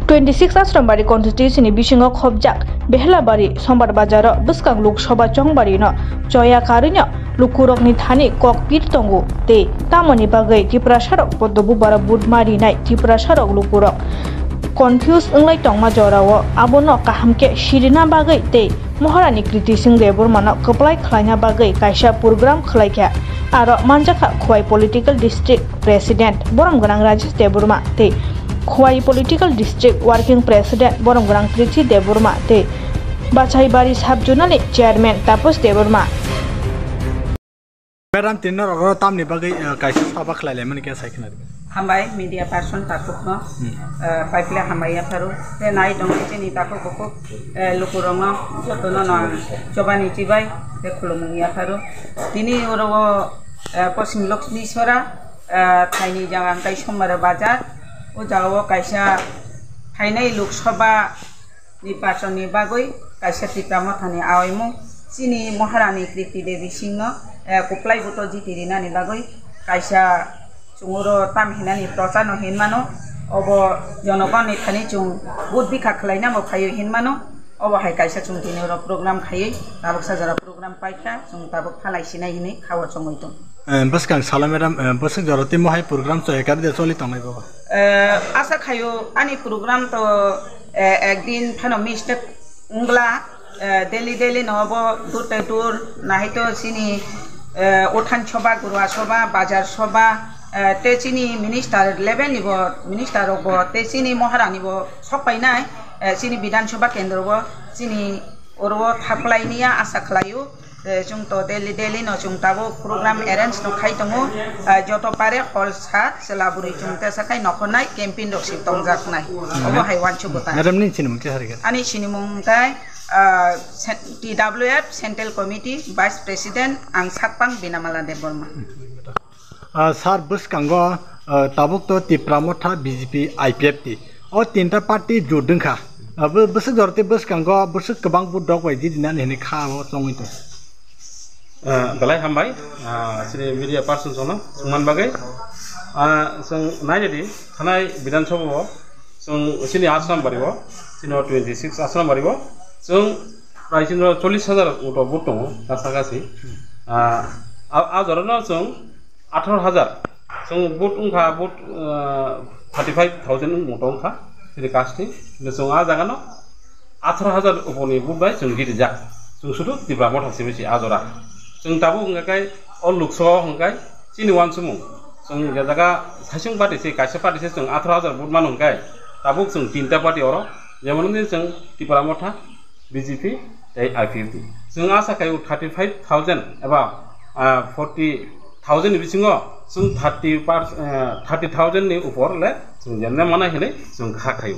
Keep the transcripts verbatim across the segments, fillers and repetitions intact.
Twenty six Asrambari constituency ni bisingo khobjak Behlabari Sombar Bazar o bwskang Lok Sabha Chongbari no choya karwi no lukurok ni thani kok pir tongo tei tamoni bagwi Tiprasa rok podo bubaro vote ma rinai Tiprasa rok lukurok confuse wnglai tongma jora o abono kaham khe sirina bagwi tei Maharani Kriti Singh Debbarma no kwplai khlaina bagwi kaisa program khlai kha. Aro manjakha Khowai Political District President borom gwnang Rajesh Debbarma tei Khowai Political District Working President borom gwnang Prithi Debbarma tei Bachaibari Sub Zonal ni Chairman Taposh Debbarma. Madam, tini norok tamni bagwi, eh, kaisa sabha khlai laimani khe sai khna rw. Hambai media person takhukno, hmm, eh, paiphle hambai yapharo. Te nai tong chini takhuk bukhuk, eh, lukurokno jotono no ang chobani chibai te khulumung yapharo. Tini oro o, eh, Poschim Lakshmi Sora, eh, thaini jaga hwnkhe Sombar Bazar. O jaga o kaisa thainai Lok Sabha nirbachon ni bagwi kaisa Tipra Motha ni aoimung chini Maharani Kriti Devi Singh no, eh, kwplai vote o jiti rinani bagwi kaisa chwng oro tam hinani prochar no hinmano, obo jonogon ni thani chwng vote bikha khlaina bo phaio hinmano, obo hai kaisa chwng tini oro program khaiwi tabuk sajora program paikha, chwng tabuk phalai sinai hinwi khao chongwi tong. Eh, bwskang salo madam, eh, bwswk jora tei mohai program chaya kari de choli tongnai bo? Eh, asa khaio ani program to, eh, ekdin phano mistake wngla, eh, daily daily no bo dur tei dur nahai to chini, eh, uthan soba, gurwa soba, bazar soba, eh, te chini minister level ni bo, minister rok bo, te chini Maharani bo sok painai, eh, chini Bidhan Sabha kendro bo, chini oro bo thaplai niya asa khlaio. Eh, chwng to daily daily no chwng tabuk program arrange no khai tongo. Ah, joto pare hol sa chwla bwrwi chwng tesa khai nokhornai campaign rok si tongjaknai. Obo hai uansuk bwta. Madam, nini sinimung tesa rikha? Ani sinimung tai, ah, T W F Central Committee Vice President ang Sakpang Binamala Debbarma. Ah, sir, bwskango, ah, tabuk to Tipra Motha, B J P, I P F T. O tinta party jut wngkha. Ah, bw-, bwswk jora tei bwskango bwswk kwbang vote rok bai jidinani hinwi kha o chongwi tong. Ah, belai hambai, ah, chini media person chwngno chwngman bagwi. Ah, chwng nainadi thanai Bidhan Sabha o chwng chini Asrambari o, chini o twenty six Asrambari o chwng prai chini o chollish hajar vote tongo, kacha kachi. Ah, a, a jorano chwng atharo hajar. Chwng vote wngkha, vote, ah, thirty five thousand wng moto wngkha. Chini kasti. Chwng a jagano atharo hajar uponi vote bai chwng jirijak. Chwng sudu Tipra Motha simi si a jora. Chwng tabuk hwnkha khe o Lok Sabha hwnkha chini uansukmung. Chwng je jaga saisung party se, kaisa party se chwng atharo hajar vote mano hwnkha. Tabuk chwng tinta party oro. Jemon wngkha chwng Tipra Motha, B J P tei I P F T. Chwng asa khaio thirty five thousand eba, ah, forty thousand ni bisingo chwng thirty per, eh, thirty thousand ni upor le chwng jemne mana hinwi chwng kha khaio.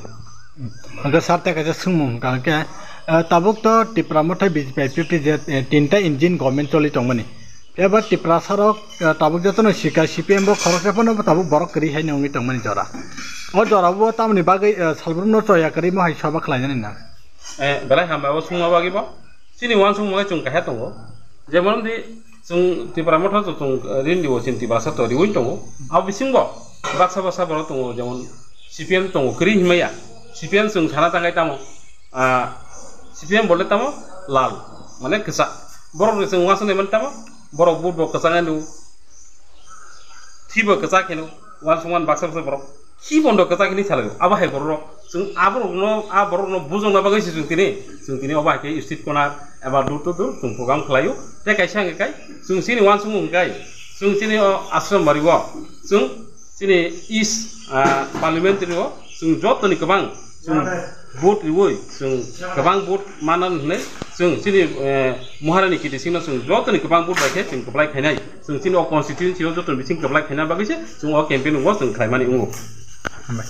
Hwnkhe sir tei kaisa swngmung hwnkha hwnkhe, eh, tabuk to Tipra Motha B J P I P F T je, eh, tinta engine government choli tongmani. Phiya ba Tiprasa rok, eh, tabuk jotono sikha C P M bo khoroksa phano tabuk borok kwrwi haino wngwi tongmani jora. O jora bo tamoni bagwi, eh, salbrumno choya kwrwi mohai sabha khlainani na. Eh, belai hambai o swngma bagwi bo. Chini uansukmung bai chwng kaisa tongo. Jemon di chwng Tipra Motha to chwng, eh, rin di o chini Tiprasa to riwi tongo. Abo bisingo baksa baksa borok tongo, jemon C P M tongo, kwrwi hinmaya. C P M chwng sana tangwi tamo, ah, C P M bole tamo lal, mane kwchak. Borok ni chwng uansuknai mani tamo, borok vote bo kwchak ani. Thibo kwchak hino, uansukmani baksa baksa borok. Khi bondo kwchak hini salaio, abo hai borok rok. Chwng aborokno, a borokno bujokna bagwi se chwng tini, chwng tini obo hai khe street corner eba door to door chwng program khlaio. Tei kaisa hwnkhe kai, chwng chini uansukmung hwnkhe kai, chwng chini o Ashram Bari o, chwng chini East, ah, Parliamentary o, chwng jotoni kwbang, chwng vote riwi, chwng kwbang vote manan hwnwi, chwng chini, eh, Maharani Kriti Singh no chwng jotoni kwbang vote bai khe chwng kwplai khainai. Chwng chini o constituency o joto bising kwplai khaina bagwi se chwng o campaign o chwng khlaimani wngo. Hambai.